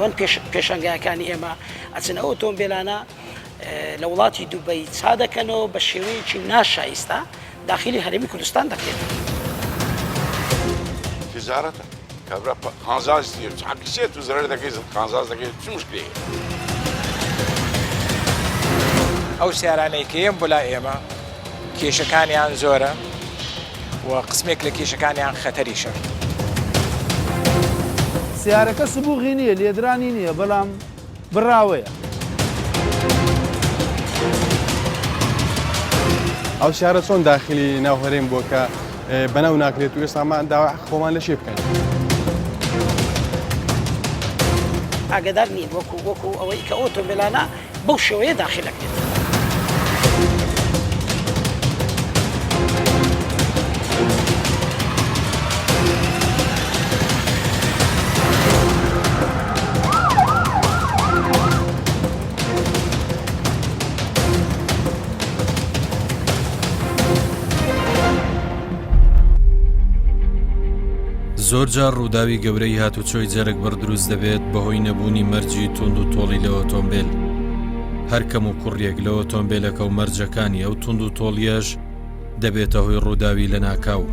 خاوەن پێشانگایەکانی ئێمە ئەچن ئەو ئۆتۆمبێلانە لە وڵاتی دوبەی چا دەکەنەوە بە شێوەیەکی ناشایستە داخلی هەرێمی کوردستان دەکرێت. تجارەتە کابرا قازانج حەقی چیە تو زەرەر دەکەی قازانج دەکەی چ مشکلەیە؟ ئەو سیارانەی کە یەن بۆ لای ئێمە کێشەکانیان زۆرە و قسمێک لە کێشەکانیان خەتەریشە. سیارەکە سبوغی نییە، لێدرانی نییە، بەڵام بڕاوەیە. ئەو سیارە چۆن داخلی ناو هەرێم بووە کە بەناو ناکرێت و ئێستا مان داوای حەقی خۆمان لە کێ بکەین؟ ئاگادار نین وەکو وەکو ئەوەی کە ئۆتۆمبێلانە بەو شێوەیە داخل ئەکرێت. زۆرجار ڕووداوی گەورەی هاتوچۆی جەرگبڕ دروست دەبێت بەهۆی نەبوونی مەرجی توند و تۆڵی لە ئۆتۆمبێل. هەر کەم و کوڕیەک لە ئۆتۆمبێلەکە و مەرجەکانی ئەو توند و تۆڵیەش دەبێتە هۆی ڕووداوی لەناکاو.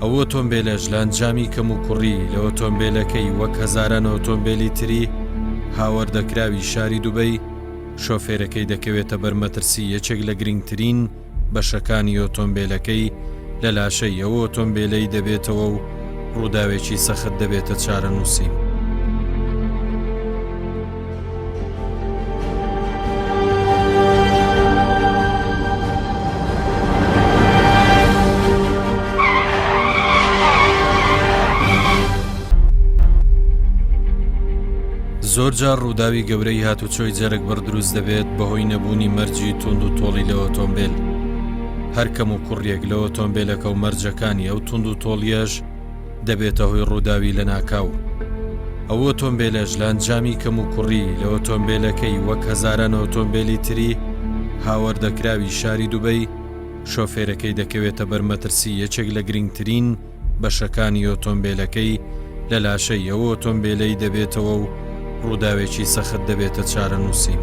ئەو ئۆتۆمبێلەش لە ئەنجامی کەم و کوڕی لە ئۆتۆمبێلەکەی وەک هەزاران ئۆتۆمبێلی تری هاوەردەکراوی شاری دوبەی، شۆفێرەکەی دەکەوێتە بەر مەترسی یەکێک لە گرنگترین بەشەکانی ئۆتۆمبێلەکەی لە لاشەی ئەو ئۆتۆمبێلەی دەبێتەوە و ڕووداوێکی سەخت دەبێتە چارەنووسی. زۆرجار ڕووداوی گەورەی هاتوچۆی جەرگبڕ دروست دەبێت بەهۆی نەبوونی مەرجی توند و تۆڵی لە ئۆتۆمبێل. هەر کەم و کوڕیەک لە ئۆتۆمبێلەکە و مەرجەکانی ئەو توند و تۆڵیەش دەبێتە هۆی ڕووداوی لەناکاو. ئەو ئۆتۆمبێلەش لە ئەنجامی کەم و کوڕی لە ئۆتۆمبێلەکەی وەک هەزاران ئۆتۆمبێلی تری هاوەردەکراوی شاری دوبەی، شۆفێرەکەی دەکەوێتە بەر مەترسی یەکێک لە گرنگترین بەشەکانی ئۆتۆمبێلەکەی لە لاشەی ئەو ئۆتۆمبێلەی دەبێتەوە و ڕووداوێکی سەخت دەبێتە چارەنووسی.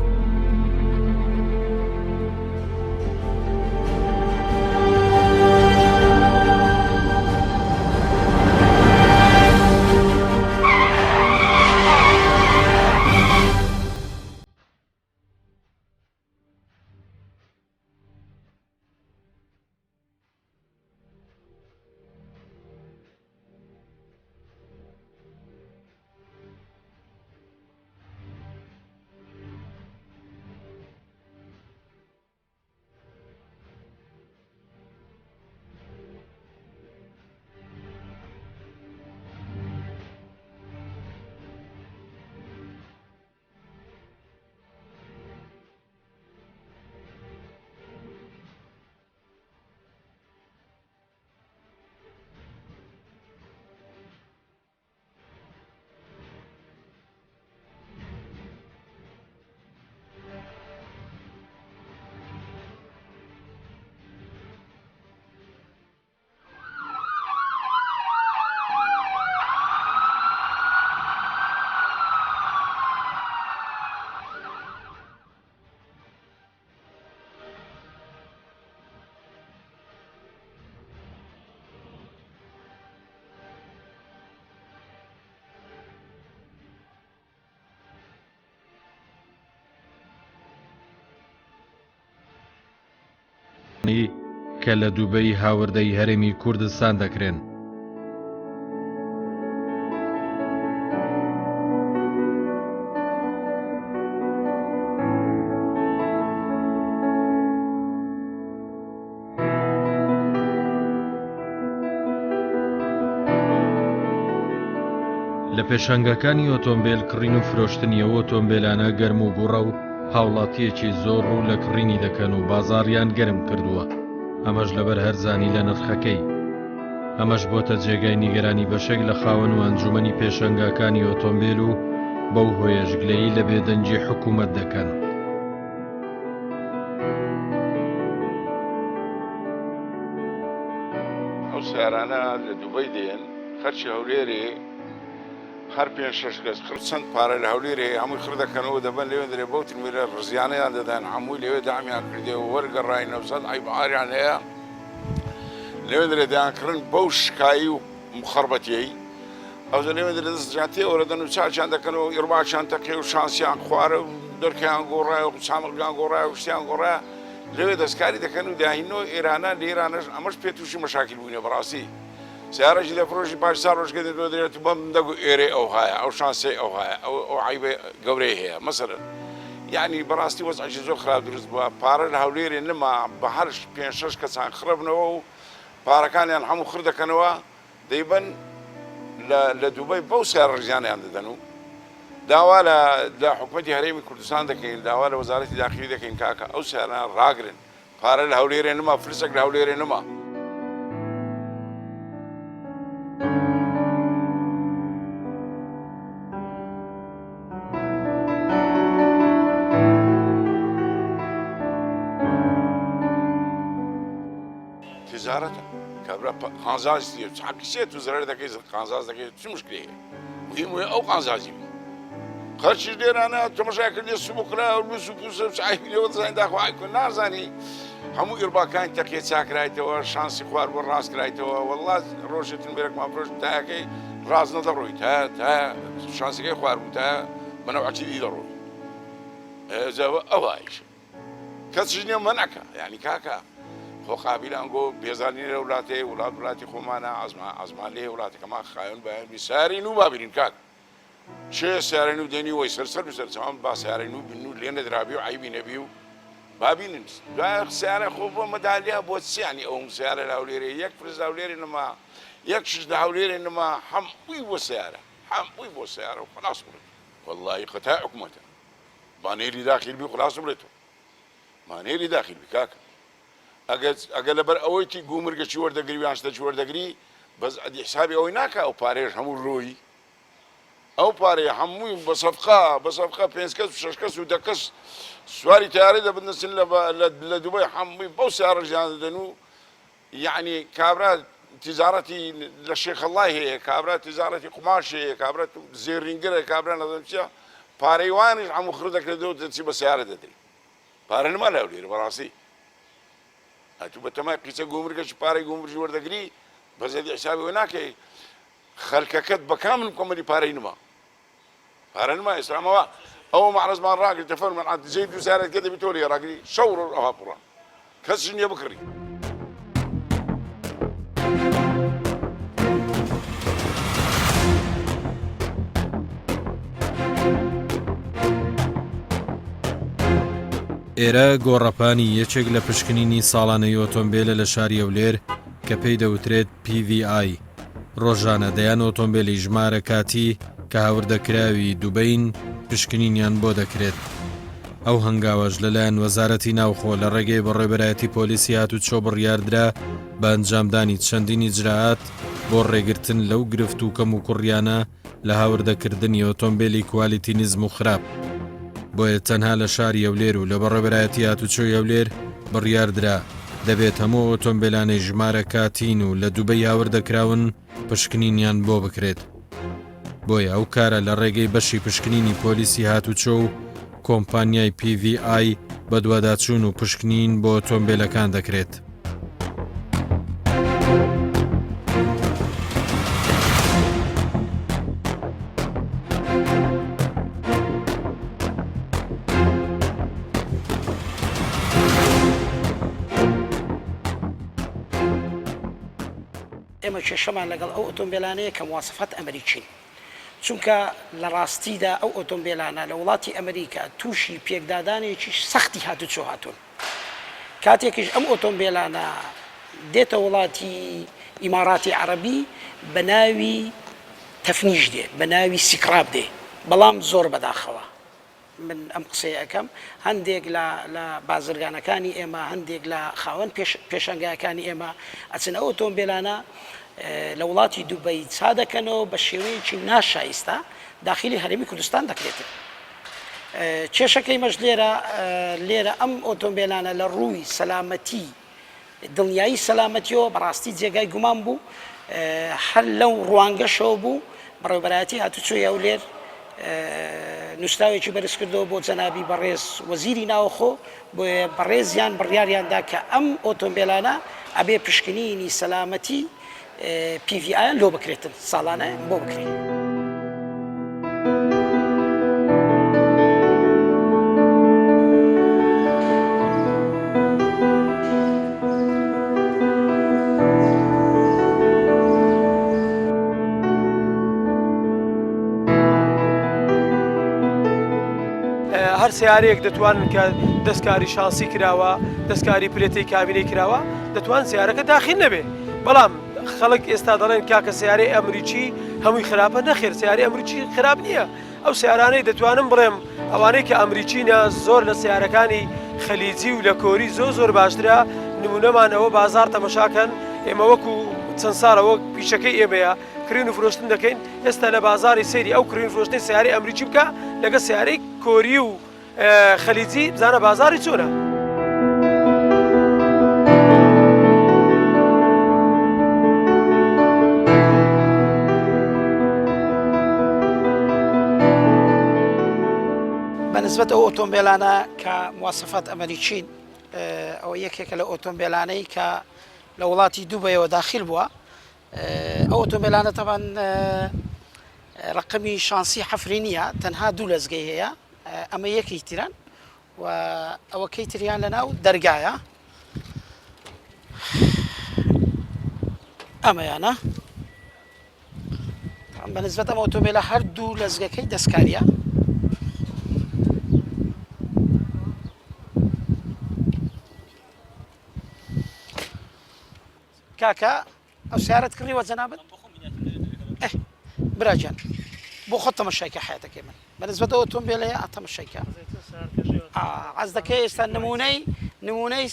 کە لە دوبەی هاوردەی هەرێمی کوردستان دەکرێن. لە پێشانگاکانی ئۆتۆمبێل کڕین و فرۆشتنی ئەو ئۆتۆمبێلانە گەرم و گوڕە و هاوڵاتییەکی زۆر ڕوو لە کڕینی دەکەن و بازاڕیان گەرم کردووە، ئەمەش لەبەر هەرزانی لە نرخەکەی. ئەمەش بۆتە جێگای نیگەرانی بەشێک لە خاوەن و ئەنجومەنی پێشانگاکانی ئۆتۆمبێل و بەو هۆیەش گلەیی لە بێدەنگی حکومەت دەکەن. ئەو سەیارانە لە دوبەی دێن خەرکی هەولێرێ. هەر پێنج شەش کەس خڕ چەند پارە لە هەولێر هەیە هەمووی خڕ دەکەنەوە دەبەن لەوێ درێ بەو ترمێلە ڕزیانەیان دەدەن هەمووی لەوێ دەعمیان کردێ و وەرگەڕاینەوە سەد عەیب عاریان هەیە لەوێ درێ دەیانکڕن بەو شکایی و مخەڕبەتیەی ئەوجا لەوێ درێ دەستیان تێ ئەوەرەدەن و چاکیان دەکەنەوە و ئیڕباکیان تەقێ و شانسیان خوارە و دەرکەیان گۆڕایە و چامقیان گۆڕایە و شتیان گۆڕایە لەوێ دەستکاری دەکەن و دەیانهیننەوە ئێرانە لە ئێرانەش ئەمەش پێ تووشی مەشاکیل بووینە بەڕاستی سەیارەکی دەفرۆشی پاش چار ڕۆژ کە دێتەوە دەرێت بەم دەگو ئێرەی ئەوهایە ئەو شانسەی ئەوهایە ئەو ئەو عەیبە گەورەی هەیە مەسەلەن یەعنی بەڕاستی وەزعێکی زۆر خراپ دروست بووە پارە لە هەولێرێ نما بە هەر پێنج شەش کەسان خڕبنەوە و پارەکانیان هەموو خڕ دەکەنەوە دەیبەن لە لە دوبەی بەو سەیارە ڕزیانیان دەدەن و داوا لە لە حکومەتی هەرێمی کوردستان دەکەین داوا لە وەزارەتی داخلی دەکەین کاکە ئەو سەیارانە ڕاگرن پارە لە هەولێرێ نما فلسێک لە هەولێرێ نما. تجارەتە کابرا قانزاز حەقی چیە تو زەرەر دەکەی قانزاز دەکەی چ مشکلەی هەیە مهم وەیە ئەو قانزازی بی خەرچیش لێرانە تەمەشای کردێ سوبقرا و لوس و پوسە و چای لێوە دەزانین داخوا ئای کۆ نازانی هەموو ئیرباکانی تەقیە چاکرایتەوە شانسی خوار بۆ ڕاست کرایتەوە وەڵڵا ڕۆژێ تنبێرەکمان فرۆشت تایەکەی ڕاست نەدەڕۆی تا تا شانسەکەی خوار بوو تا بەنەوعەکی دی دەڕۆی ئەوە ئیش کەسیش نیە مەنعکا یانی کاکە خۆ قابیلان گۆ بێزار نین لە ولاتێ ولات ولاتی خۆمانە عەزمان عەزمان لێ ولاتەکەمان خاوێن بایان بی ساری نو بابینین کاک چێ سیارەی نو دێنی وەی سەر سەر سەر چاوم با سیارەی نو بن و لێ نەدرابی و عەیبی نەبی و بابینن دوای سیارە خۆ بۆ مەدالیا بۆ چیانی ئەوم سیارە لە هەولێرێ یەک فرز لە هەولێرێ نما یەک شش لە هەولێرێ نما هەمووی بۆ سیارە هەمووی بۆ سیارە و خلاص بڕێت واللهی خەتای حکومەتە مانێری داخیل بی خلاص بڵێتەوە مانێری داخیل بی کاکە ئەگەر ئەگەر لەبەر ئەوەی تی گومرگەکی وەردەگری یان شتەکی وەردەگری بەس ئەدی حسابی ئەوەی ناکا ئەو پارەیەش هەموو لۆی ئەو پارەیە هەمووی بە سەفقە بە سەفقە پێنج کەس و شەش کەس و دە کەس سواری تەیارە دەبن دەچن لە لە دوبەی هەمووی بەو سیارە ژیان دەدەن و یەعنی کابرا تیجارەتی لە شێخەڵای هەیە کابرا تیجارەتی قوماش هەیە کابرا زێڕینگرە کابرا نازانم چیە پارەی وانیش هەموو خڕ دەکرێتەوە دەچی بە سەیارە دەدری پارە نما لە هەولێر بەڕاستی ئەتوو بە تەمای قیچە گومرگەکی پارەی گومرگی وەردەگری بەس ئەدی حسابی ئەوە ناکەی خەلکەکەت بە کامن کۆمەلی پارەی نما پارە نما ئێستا ئەمەوە ئەوە مەعرەزمان ڕاگرت دەفەرموون عەد جێی دوو سارەت کە دەبی تۆ لێ ڕاگری شەو ڕۆژ ئەوها قوڕان کەسیش نییە بکڕی. ئێرە گۆڕەپانی یەکێک لە پشکنینی ساڵانەی ئۆتۆمبێلە لە شاری هەولێر کە پێی دەوترێت PVI. ڕۆژانە دەیان ئۆتۆمبێلی ژمارە کاتی کە هاوردەکراوی دوبەین پشکنینیان بۆ دەکرێت. ئەو هەنگاوەش لەلایەن وەزارەتی ناوخۆ لە ڕێگەی بەڕێوەبەرایەتی پۆلیسی هاتوچۆ بڕیاردرا بە ئەنجامدانی چەندین ئیجرائات بۆ ڕێگرتن لەو گرفت و کەموکوڕیانە لە هاوردەکردنی ئۆتۆمبێلی کوالیتی نزم و خراپ. بۆیە تەنها لە شاری هەولێر و لە بەڕێوەبەرایەتی هاتوچۆی هەولێر بڕیاردرا دەبێت هەموو ئەو ئۆتۆمبێلانەی ژمارە کاتین و لە دوبەی هاوردەکراون پشکنینیان بۆ بکرێت. بۆیە ئەو کارە لە ڕێگەی بەشی پشکنینی پۆلیسی هاتوچۆ و کۆمپانیای PVI بەدواداچوون و پشکنین بۆ ئۆتۆمبێلەکان دەکرێت. ئێمە کێشەمان لەگەڵ ئەو ئۆتۆمبێلانەیە کە مواسەفات ئەمریکین چونکە لە ڕاستیدا ئەو ئۆتۆمبێلانە لە وڵاتی ئەمریکا تووشی پێکدادانێکی سەختی هاتوچۆ هاتوون کاتێکیش ئەم ئۆتۆمبێلانە دێتە وڵاتی ئیماراتی عەڕەبی بە ناوی تەفنیش دێ بە ناوی سیکڕاب دێ بەڵام زۆر بەداخەوە من ئەم قسەیە ئەکەم هەندێک لە لە بازرگانەکانی ئێمە هەندێک لە خاوەن پێش پێشانگایەکانی ئێمە ئەچن ئەو ئۆتۆمبێلانە لە وڵاتی دوبەی چا دەکەنەوە بە شێوەیەکی ناشایستە داخلی هەرێمی کوردستان دەکرێتن. کێشەکەی مەش لێرە لێرە ئەم ئۆتۆمبێلانە لە ڕووی سەلامەتی دڵنیایی سەلامەتیەوە بەڕاستی جێگای گومان بوو هەر لەو ڕوانگەشەوە بوو. بەڕێوەبەرایەتی هاتوچۆی هەولێر نووسراوێکی بەرزکردەوە بۆ جەنابی بەڕێز وەزیری ناوەخۆ، بۆیە بەڕێزیان بڕیاریان دا کە ئەم ئۆتۆمبێلانە ئەبێ پشکنینی سەلامەتی PVI یان لۆ بکرێتن ساڵانە بۆ بکرێت. هەر سیارەیەک دەتوانن کە دەستکاری شاسی کراوە دەستکاری پلێتی کابینەی کراوە دەتوان سیارەکە داخل نەبێ بەڵام خەڵک ئێستا دەڵێن کاکە سیارەی ئەمریکی هەمووی خراپە نەخێر سیارەی ئەمریکی خراپ نییە ئەو سیارانەی دەتوانم بڵێم ئەوانەی کە ئەمریکینە زۆر لە سیارەکانی خەلیجی و لە کۆری زۆر زۆر باشترە نمونەمان ئەوە بازار تەمەشاکەن ئێمە وەکو چەند ساڵە وەک پیشەکەی ئێمەیە کڕین و فرۆشتن دەکەین ئێستا لە بازاری سەیری ئەو کڕین فرۆشتنی سیارەی ئەمریکی بکە لەگە سیارەی کۆری و خەلیجی بزانە بازاری چۆنە. بەنسبەت ئەو ئۆتۆمبیلانە کە مواسەفات ئەمریکین ئەوە یەکێکە لە ئۆتۆمبیلانەی کە لە وڵاتی دوبەیەوە داخل بووە ئەو ئۆتۆمبیلانە تەبان ڕقمی شانسی حەفری نییە تەنها دوو لەزگەی هەیە ئەمە یەکی تران و ئەوەکەی تریان لە ناو دەرگایە ئەمەیانە بەنسبەت ئەم ئۆتۆمبیلە هەردوو لەزگەکەی دەستکاریە کاکە ئەو سیارەت کڕیوە جەنابت ئه برا گیان بۆ خۆت تەمەشای کە حیاتەکەی من بەنسبەت ئەو ئۆتۆمبیلەیە ئە تەمەشای کە عەز دەکەی ئێستا نمونەی نمونەی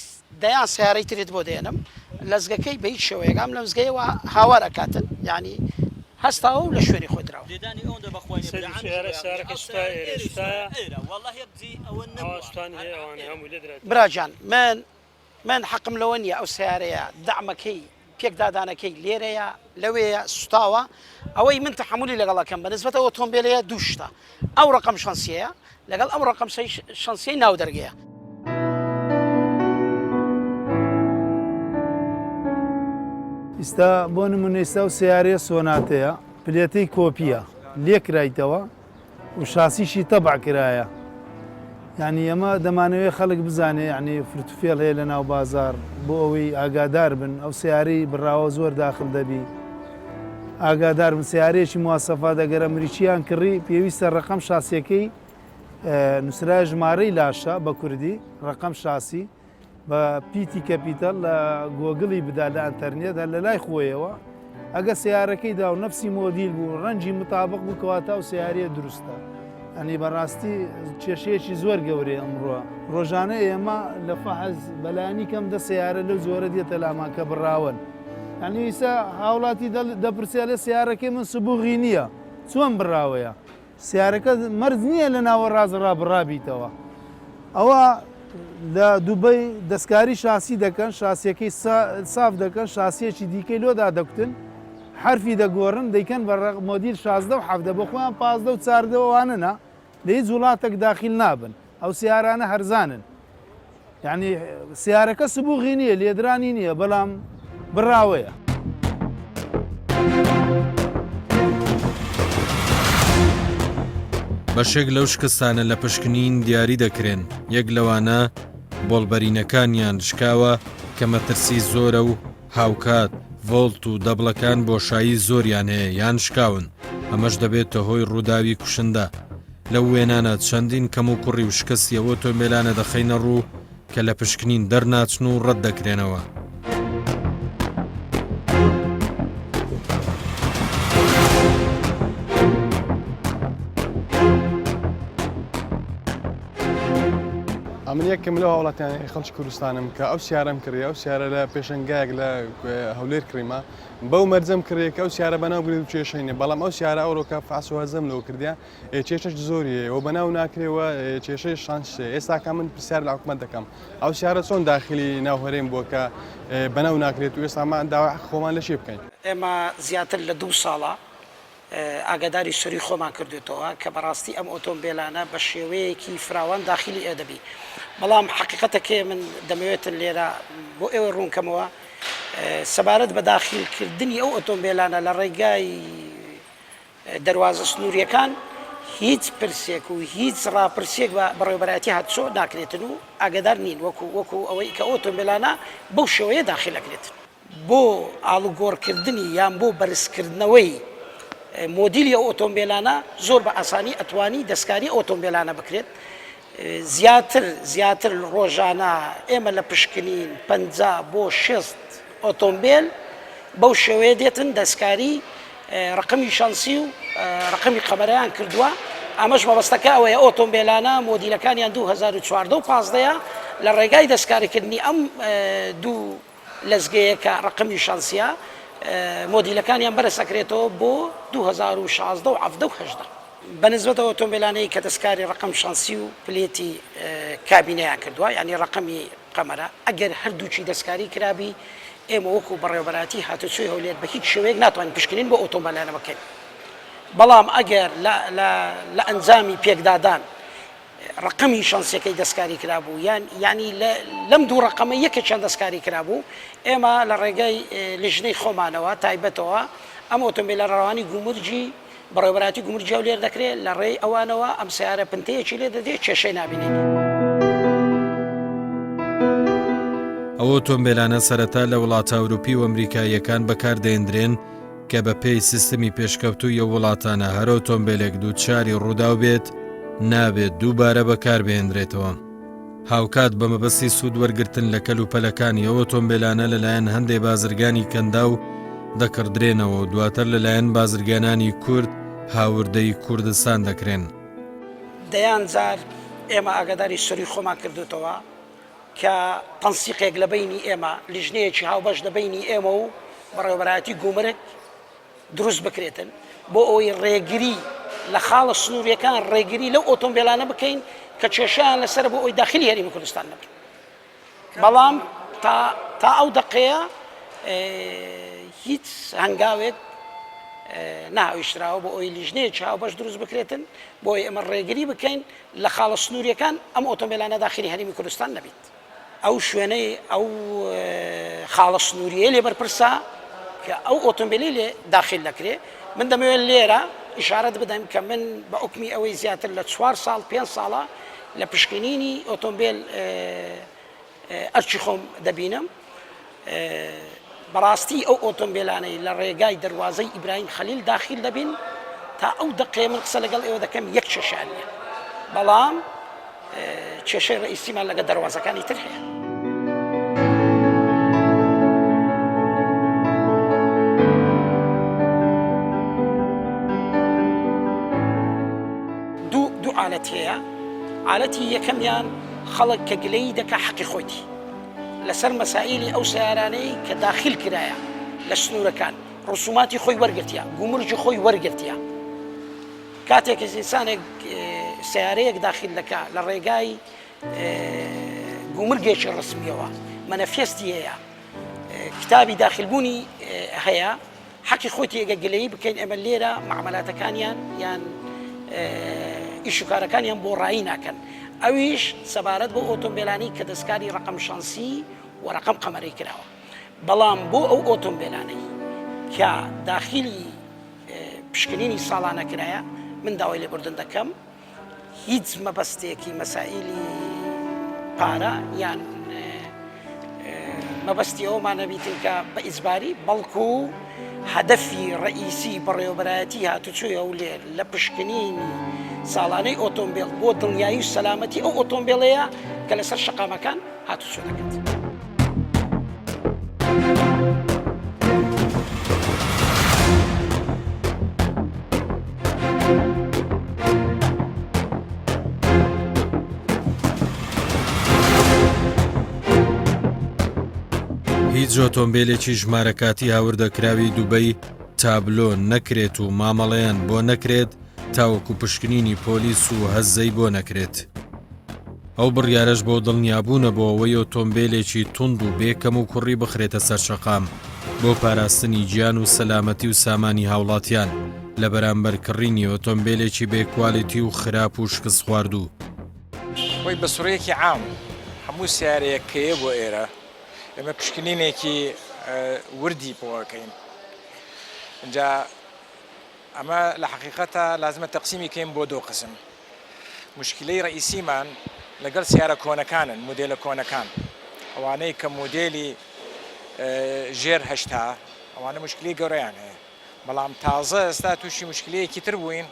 دەیان سیارەی ترت بۆ دێنم لەزگەکەی بە هیچ شێوەیەک ئەم لەمزگەیەوە هاوار ئەکاتن یعنی هەستاوە و لە شوێنی خۆی دراوە. لێدانی ئەوەندە بەخوای نیە برا عامیش بۆیە ئەو سەیارە ئێرە سوتایە ئێرە وەڵاهی بجی ئەوە نەبوە هەر ئێرە. برا گیان من من حەقم لەوە نیە ئەو سەیارەیە دەعمەکەی پێکدادانەکەی لێرەیە لەوێیە سوتاوە ئەوەی من تەحەمولی لەگەڵ ئەکەم بە نسبەت ئەو ئۆتۆمبێلەیە دوو شتە ئەو ڕەقەم شەنسیەیە لەگەڵ ئەو ڕەقەم شەنسیەی ناو دەرگەیە. ئیستا بۆ نمونە ئیستا ئەو سەیارەیە سۆناتەیە پلێتەی کۆپیە لێکرایتەوە و شاسیشی تەبع کرایە یعنی ئەمە دەمانەوێت خەڵک بزانێ یعنی فرتوفێڵ هەیە لە ناو بازار بۆ ئەوەی ئاگادار بن ئەو سیارەی بڕاوە زۆر داخل دەبی ئاگادار بن سیارەیەکی مواسەفات ئەگەر ئەمریکیان کڕی پێویستە ڕقم شاسیەکەی نووسرای ژمارەی لاشە بە کوردی ڕقم شاسی بە پیتی capital لە گۆگڵی بدا لە ئەنتەرنێت هەر لە لای خۆیەوە ئەگە سیارەکەی دا و نەفسی مۆدیل بوو ڕەنگی متابق بوو کەواتە ئەو سیارەیە دروستە ئەنی بەڕاستی کێشەیەکی زۆر گەورەیە ئەمڕۆ ڕۆژانە ئێمە لە فەحز بەلایەنی کەم دە سیارە لەو جۆرە دێتە لامان کە بڕاون ئەنی ئیسا هاوڵاتی دەپرسێ لە سیارەکەی من سبوغی نییە چۆن بڕاوەیە سیارەکە مەرج نییە لە ناوەڕاست ڕا بڕابیتەوە ئەوە لە دوبەی دەستکاری شاسی دەکەن شاسیەکەی ساف دەکەن شاسیەکی دیکەی لۆدا دەکوتن حرفی دەگۆڕن دەیکەن بە مۆدیل 16 و 17 بۆ خۆیان 15 و 14 ئەوانە نا لە هیچ وڵاتێک داخیل نابن ئەو سیارانە هەرزانن یانی سیارەکە سبوغی نییە لێدرانی نییە بەڵام بڕاوەیە. بەشێک لەو شکستانە لە پشکنین دیاری دەکرێن، یەک لەوانە بۆڵبەرینەکانیان شکاوە کە مەترسی زۆرە و هاوکات ڤۆڵت و دەبڵەکان بۆشایی زۆریان هەیە یان شکاون، ئەمەش دەبێتە هۆی ڕووداوی کوشندە. لەو وێنانە چەندین کەموکوڕی و شکستی ئەو ئۆتۆمبێلانە دەخەینە ڕوو کە لە پشکنین دەرناچن و ڕەت دەکرێنەوە. ئەمن یەکم لەو هاوڵاتیانەی خەڵکی کوردستانم کە ئەو سیارەم کڕی ئەو سیارە لە پێشەنگایەک لە هەولێر کڕیمە بەو مەرجەم کڕیە کە ئەو سیارە بەناو گرێت و کێشەی نیە بەڵام ئەو سیارە ئەوڕۆکە فاس و هەزەم لەوە کردە کێشەش زۆری هەیە و بەناو ناکرێ و کێشەی شانس ئێستاکە من پرسیار لە حکومەت دەکەم ئەو سیارە چۆن داخلی ناو هەرێم بووە کە بەناو ناکرێت و ئێستا ما داوای حەق خۆمان لە کێ بکەین؟ ئێمە زیاتر لە دوو ساڵە. ئاگاداری سەروی خۆمان کردوێتەوە کە بەڕاستی ئەم ئۆتۆمبێلانە بە شێوەیەکی فراوان داخلی ئێ دەبی بەڵام حەقیقەتەکەی من دەمەوێتن لێرە بۆ ئێوە ڕوونکەمەوە سەبارەت بە داخیلکردنی ئەو ئۆتۆمبێلانە لە ڕێگای دەروازە سنووریەکان هیچ پرسێک و هیچ ڕاپرسیەک بە بەڕێوەبەرایەتی هاتوچۆ ناکرێتن و ئاگادار نین وەکو وەکو ئەوەی کە ئۆتۆمبێلانە بەو شێوەیە داخیل ئەکرێتن. بۆ ئاڵوگۆڕکردنی یان بۆ بەرزکردنەوەی مۆدیلی ئەو ئۆتۆمبێلانە زۆر بە ئاسانی ئەتوانی دەستکاری ئەو ئۆتۆمبێلانە بکرێت زیاتر زیاتر ڕۆژانە ئێمە لە پشکنین 50 بۆ 60 ئۆتۆمبێل بەو شێوەیە دێتن دەستکاری ڕقمی شانسی و ڕقمی قەمەرەیان کردووە ئەمەش مەبەستەکە ئەوەیە ئۆتۆمبێلانە مۆدیلەکانیان 2014 و 15 لە ڕێگای دەستکاریکردنی ئەم دوو لەزگەیە کە ڕەقەمی شانسیە مۆدیلەکانیان بەرز ئەکرێتەوە بۆ 2016 و 17 و 18. بە نسبەت ئەو ئۆتۆمبێلانەی کە دەستکاری ڕەقەم شانسی و پلێتی کابینەیان کردووە یانی ڕەقەمی قەمەرە ئەگەر هەردووکی دەستکاری کرابی ئێمە وەکو بەڕێوەبەرایەتی هاتوچۆی هەولێر بە هیچ شێوەیەک ناتوانین پشکنین بۆ ئۆتۆمبێلانە بکەین بەڵام ئەگەر لە ئەنجامی پێکدادان ڕەقەمی شەنسیەکەی دەستکاری کرابوو یان یانی لەم دوو ڕەقەمە یەکێکیان دەستکاری کرابوو ئێمە لە ڕێگەی لیژنەی خۆمانەوە تایبەتەوە ئەم ئۆتۆمبیلە ڕەوانی گومرگی بەڕێوەبەرایەتی گومرگی هەولێر دەکرێت لە ڕێی ئەوانەوە ئەم سیارە پنتەیەکی لێ دەدرێت کێشەی نابینین. ئەو ئۆتۆمبێلانە سەرەتا لە وڵاتە ئەوروپی و ئەمریکاییەکان بەکاردەهێندرێن کە بە پێی سیستمی پێشکەوتووی ئەو وڵاتانە هەر ئۆتۆمبێلێک دووچاری ڕووداو بێت نابێت دووبارە بەکاربهێنرێتەوە. هاوکات بە مەبەستی سوود وەرگرتن لە کەلوپەلەکانی ئەو ئۆتۆمبێلانە لەلایەن هەندێ بازرگانی کەنداو دەکڕدرێنەوە و دواتر لەلایەن بازرگانانی کورد هاوردەی کوردستان دەکرێن. دەیان جار ئێمە ئاگاداری سەرووی خۆمان کردووتەوە کە تەنسیقێک لە بەینی ئێمە، لیژنەیەکی هاوبەش لە بەینی ئێمە و بەڕێوەبەرایەتی گومرگ دروست بکرێتن بۆ ئەوەی ڕێگری لە خاڵە سنووریەکان ڕێگری لەو ئۆتۆمبیلانە بکەین کە کێشیان لەسەر بۆ ئەوی داخلی هەرێمی کوردستان نەبن بەڵام تا تا ئەو دەقەیە هیچ هەنگاوێک ناویشتراوە بۆ ئەوی لیژنەیەکی هاوبەش دروست بکرێتن بۆ ئێمە ڕێگری بکەین لە خاڵە سنووریەکان ئەم ئۆتۆمبێلانە داخلی هەرێمی کوردستان نەبیت. ئەو شوێنەی ئەو خاڵە سنووریەی لێ بەرپرسە کە ئەو ئۆتۆمبیلی لێ داخل دەکرێ من دەمەوێت لێرە ئیشارەت بدەم کە من بە حوکمی ئەوەی زیاتر لە چوار ساڵ پێ ساڵە لە پشکنینی ئۆتۆمبیل ئەرکی خۆم دەبینم بەڕاستی ئەو ئۆتۆمبیلانەی لە ڕێگای دەروازەی ئیبراهیم خەلیل داخیل دەبین تا ئەو دەقەیە من قسە لەگەڵ ئێوە دەکەم یەک کێشیان نییە بەڵام کێشەی ڕئیسیمان لەگە دەروازەکانی تر هەیە. دوو دوو عالەت هەیە عالەتی یەکەمیان خەڵک کە گلەیی دەکا حەقی خۆیتی لەسەر مەسائیلی ئەو سەیارانەی کە داخیل کرایە لە سنوورەکان ڕسوماتی خۆی وەرگرتیە گومرگی خۆی وەرگرتیە کاتێک ئینسانێک سیارەیەک داخیل دەکا لە ڕێگای گومرگێکی ڕسمیەوە مەنەفێستی هەیە کتابی داخلبوونی هەیە حەقی خۆیتی ئەگەر گلەیی بکەین ئێمە لێرە مەعامەلاتەکانیان یان ئیش و کارەکانیان بۆ ڕایی ناکەن ئەویش سەبارەت بۆ ئۆتۆمبیلانی کە دەستکاری ڕقم شانسی و ڕقم قەمەرەی کراوە بەڵام بۆ ئەو ئۆتۆمبیلانەی کە داخلی پشکنینی ساڵانە کرایە من داوای لێبوردن دەکەم هیچ مەبەستێکی مەسائیلی پارە یان مەبەستی ئەومان نەبیتن کە بە ئیجباری بەڵکو هەدەفی ڕئیسی بەڕێوەبەرایەتی هاتوچۆی هەولێر لە پشکنینی ساڵانەی ئۆتۆمبیل بۆ دڵنیایی و سەلامەتی ئەو ئۆتۆمبیلەیە کە لەسەر شەقامەکان هاتوچۆ دەکات. هیچ ئۆتۆمبیلێکی ژمارە کاتی هاوردەکراوی دوبەی تابلۆ نەکرێت و مامەڵەیان بۆ نەکرێت تاوەکو پشکنینی پۆلیس و هەزەی بۆ نەکرێت. ئەو بڕیارەش بۆ دڵنیابوونە بۆ ئەوەی ئۆتۆمبێلێکی توند و بێ کەموکوڕی بخرێتە سەر شەقام بۆ پاراستنی گیان و سەلامەتی و سامانی هاوڵاتیان. لە بەرامبەر کڕینی ئۆتۆمبێلێکی بێ کوالیتی و خراپ و شکستخواردوو. خۆی بە سڕێکی عام هەموو سیارەیەک کە یە بۆ ئێرە ئێمە پشکنینێکی وردی بۆ ئەکەین ئینجا ئەمە لە حەقیقەتا لازمە تەقسیمی کەین بۆ دوو قسم موشکیلەی ڕەئیسیمان لەگەڵ سیارە کۆنەکانن مودێلە کۆنەکان ئەوانەی کە مودێلی ژێر 80 ئەوانە موشکیلەی گەورەیان هەیە بەڵام تازە ئێستا تووشی موشکیلەیەکی تر بووین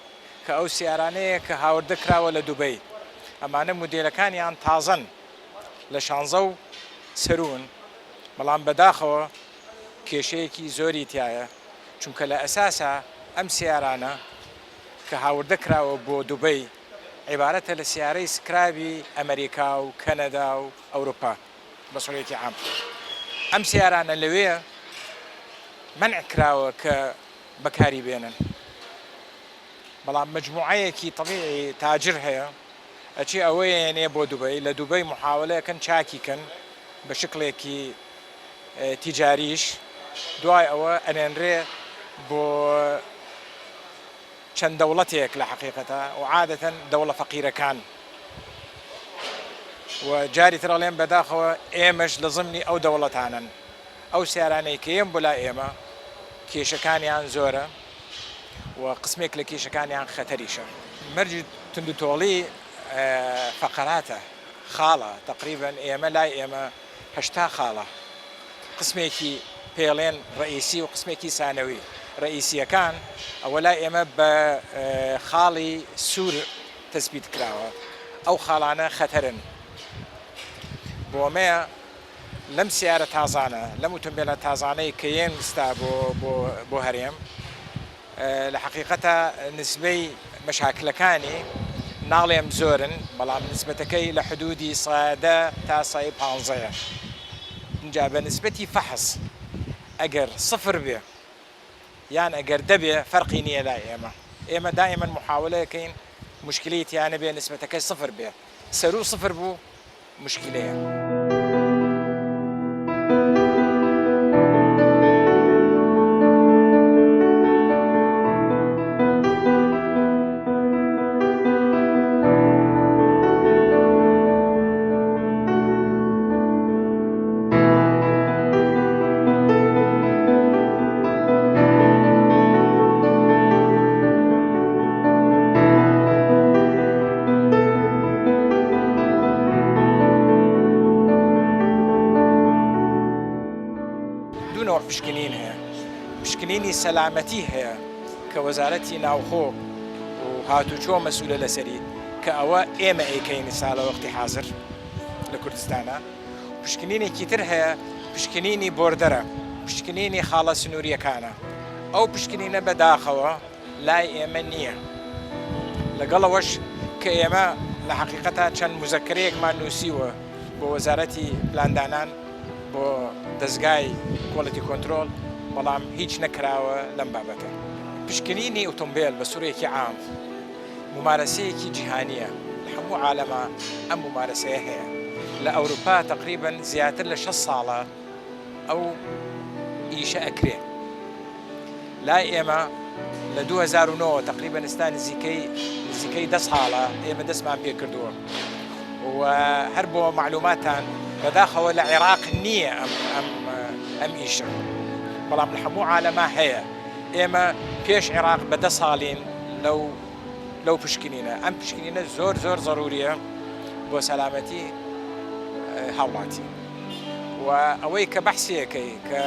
کە ئەو سیارانەیە کە هاوردە کراوە لە دوبەی ئەمانە مودێلەکانیان تازەن لە شانزە و سەروون بەڵام بەداخەوە کێشەیەکی زۆری تیایە چونکە لە ئەساسا ئەم سیارانە کە هاوردە کراوە بۆ دوبەی عیبارەتە لە سیارەی سکرابی ئەمەریکا و کەنەدا و ئەوروپا بە سڕێکی عام ئەم سیارانە لەوێ مەنع کراوە کە بەکاری بێنن بەڵام مجموعەیەکی تەبیعی تاجر هەیە ئەچێ ئەوەیەنێ بۆ دوبەی لە دوبەی محاولە ئەکەن چاکی کەن بە شکڵێکی تیجاریش دوای ئەوە ئەنێنرێ بۆ چەند دەوڵەتێک لە حەقیقەتا و عادەتەن دەوڵە فەقیرەکان و جاری تر ئەڵێم بەداخەوە ئێمەش لە زمنی ئەو دەوڵەتانەن ئەو سیارانەی کە یەن بۆ لای ئێمە کێشەکانیان زۆرە و قسمێک لە کێشەکانیان خەتەریشە. مەرجی توندوتۆڵی فەقەراتە، خاڵە، تەقریبەن ئێمە لای ئێمە 80 خاڵە، قسمێکی پێڵێن ڕەئیسی و قسمێکی سانەوی، ڕەئیسییەکان ئەوە لای ئێمە بە خاڵی سوور تەسبیت کراوە، ئەو خاڵانە خەتەرن بۆمەیە لەم سیارە تازانە، لەم ئوتومبێلە تازانەی کە یێن ئیستا بۆ بۆ بۆ هەرێم، لە حەقیقەتا نسبەی مەشاکلەکانی ناڵێم زۆرن، بەڵام نسبەتەکەی لە حدوودی سەدە تا سەی پانزەیە. ئینجا بە نسبەتی فەحس ئەگەر سفر بێ یان ئەگەر دە بێ فەرقی نییە لای ئێمە. ئێمە دائیمەن موحاوەلە ئەکەین موشکیلەی تیا نەبێ نسبەتەکەی سفر بێ. سەروو سفر بوو موشکیلەیە. دوو نەوع پشکنین هەیە، پشکنینی سەلامەتی هەیە کە وەزارەتی ناوخۆ و هاتوچۆ مەسئولە لەسەری کە ئەوە ئێمە ئەیکەین ئیستا لە وەختی حازر لە کوردستانا، پشکنینێکی تر هەیە پشکنینی بۆردەرە، پشکنینی خاڵە سنوورییەکانە، ئەو پشکنینە بەداخەوە لای ئێمە نییە. لەگەڵ ئەوەش کە ئێمە لە حەقیقەتا چەند موزەکەرەیەکمان نووسیوە بۆ وەزارەتی پلاندانان، بۆ دەزگای quality control، بەڵام هیچ نەکراوە لەم بابەتە. پشکنینی ئوتومبێل بە سورێکی عام مومارەسەیەکی جیهانییە، لە هەموو عالەما ئەم مومارەسەیە هەیە. لە ئەوروپا تەقریبەن زیاتر لە 60 ساڵە ئەو ئیشە ئەکرێ. لای ئێمە لە 2009 ەوە تەقریبەن ئێستا نزیکەی نزیکەی دە ساڵە ئێمە دەستمان پێ کردووە و هەر بۆ مەعلوماتان بەداخەوە لە عێراق نییە ئەم ئەم ئەم ئیشە بەڵام لە هەموو عالەما هەیە ئێمە پێش عێراق بە دە ساڵین لەو لەو پشکنینە ئەم پشکنینە زۆر زۆر زەروریە بۆ سەلامەتی هاوڵاتی و ئەوەی کە بەحسیەکەی کە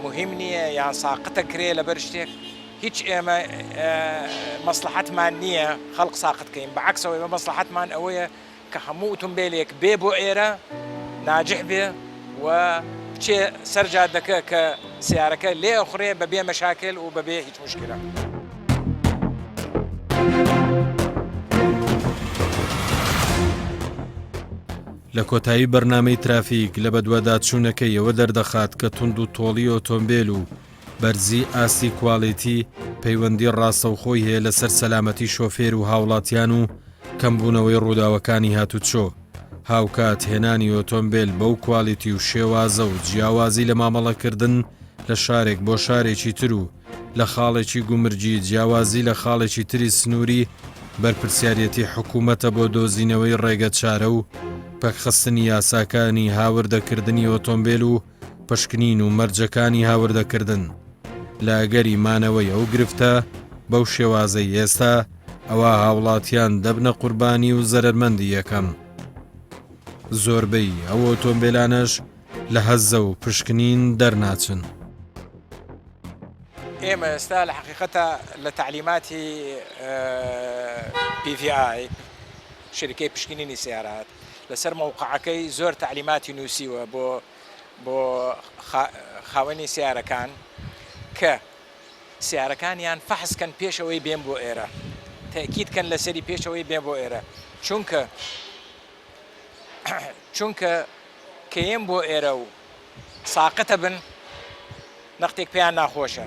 مهم نییە یان ساقتە کرێ لەبەر شتێک هیچ ئێمە مەسلحەتمان نییە خەڵق ساقت کەین بەعکسەوە ئێمە مەسلحەتمان ئەوەیە کە هەموو ئوتومبێلێک بێ بۆ ئێرە ناجح بێ و بچێ سەر جادەکە کە سیارەکە لێ ئەخورێ بە بێ مەشاکل و بەبێ هیچ مشکلە. لە کۆتایی بەرنامەی ترافیک لە بەدواداچوونەکەی ئەوە دەردەخات کە توندوتۆڵی ئۆتۆمبێل و بەرزی ئاستی کواڵێتی پەیوەندی ڕاستەوخۆی هەیە لەسەر سەلامەتی شۆفێر و هاوڵاتیان و کەمبوونەوەی ڕووداوەکانی هاتوچۆ، هاوکات هێنانی ئۆتۆمبێل بەو کوالیتی و شێوازە و جیاوازی لە مامەڵەکردن. لە شارێک بۆ شارێکی تر و لە خاڵێکی گومرگی جیاوازی لە خاڵێکی تری سنووری بەرپرسیارێتی حکوومەتە بۆ دۆزینەوەی ڕێگە چارە و پەکخستنی یاساکانی هاوردەکردنی ئۆتۆمبێل و پشکنین و مەرجەکانی هاوردەکردن لە ئەگەری مانەوەی ئەو گرفتە بەو شێوازەی ئێستا ئەوا هاوڵاتیان دەبنە قوربانی و زەرەرمەندی یەکەم. زۆربەی ئەو ئۆتۆمبێلانەش لە هەزە و پشکنین دەرناچن. ئێمە ئێستا لە حەقیقەتا لە تەعلیماتی PVI شەریکەی پشکنینی سەیارات لەسەر مەوقعەکەی زۆر تەعلیماتی نووسیوە بۆ بۆ خاوەنی سەیارەکان کە سەیارەکانیان فەحس کەن پێش ئەوەی بێن بۆ ئێرە تەئکید کەن لەسەری پێش ئەوەی بێن بۆ ئێرە چونکە چونکە کە یەن بۆ ئێرە و ساقتە بن نەختێک پێیان ناخۆشە.